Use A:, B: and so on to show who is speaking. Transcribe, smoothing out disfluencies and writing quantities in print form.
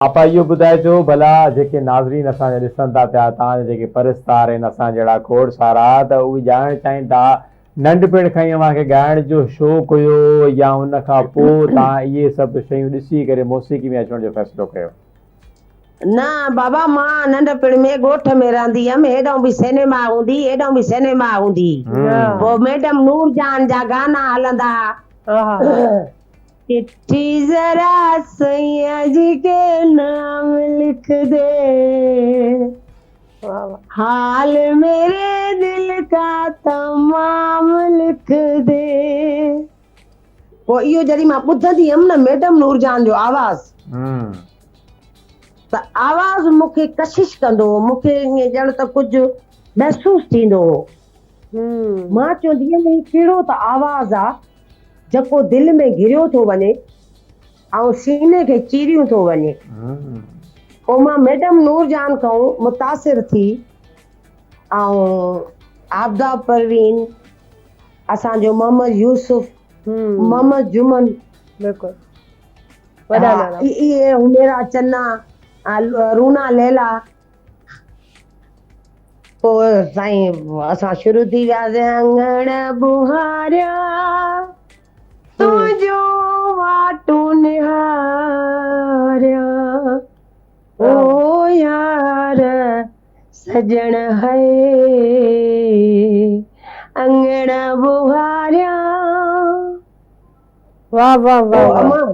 A: آپا اهو ٻڌائجو ڀلا جيڪي ناظرين اسان جا ڏسن ٿا پيا توهان جا جيڪي پرستار آهن اسان جهڙا کوڙ سارا ته اهي ڄاڻڻ چاهين ٿا ننڍپڻ کان ئي اوهان کي ڳائڻ جو شوق هيو يا ان کان پوء توهان اهي سڀ شيون ڏسي ڪري موسيقي ۾ اچڻ جو فيصلو ڪيو؟
B: نه بابا مان ننڍپڻ ۾ ڳوٺ ۾ رهندي هيم هيڏانهن به سئنيما هوندي هيڏانهن به سئنيما هوندي پوء ميڊم نورجهان جا گانا هلندا ها. چٺي ذرا سائين جي ڪي نام لک the حال ميري دل ڪا تمام لک the. پوء اهو جڏهن مان ٻڌندي هيم نه ميڊم نورجهان جو آواز ته آواز مون کي ڪشش ڪندو هو، مون کي ائين ڄڻ ته ڪجهه محسوس ٿيندو هو. مان چوندي هيم هي ڪهڙو ته آواز آ جيڪو دل ۾ گهريو ٿو وڃي ۽ سيني کي چيريون ٿو وڃي. پوء مان ميڊم نورجهان کان متاثر ٿي ۽ عابده پروين، اسان جو محمد يوسف، محمد جمن، اهي حميرا چنا، رونا ليلا، پوء سائين اسان شروع ٿي وياسين اڱڻ ٻوهاريا تنهنجو واٽون نهاريا او يار سڄڻ هي اڱڻ ٻوهاريا.
C: واه واه واه.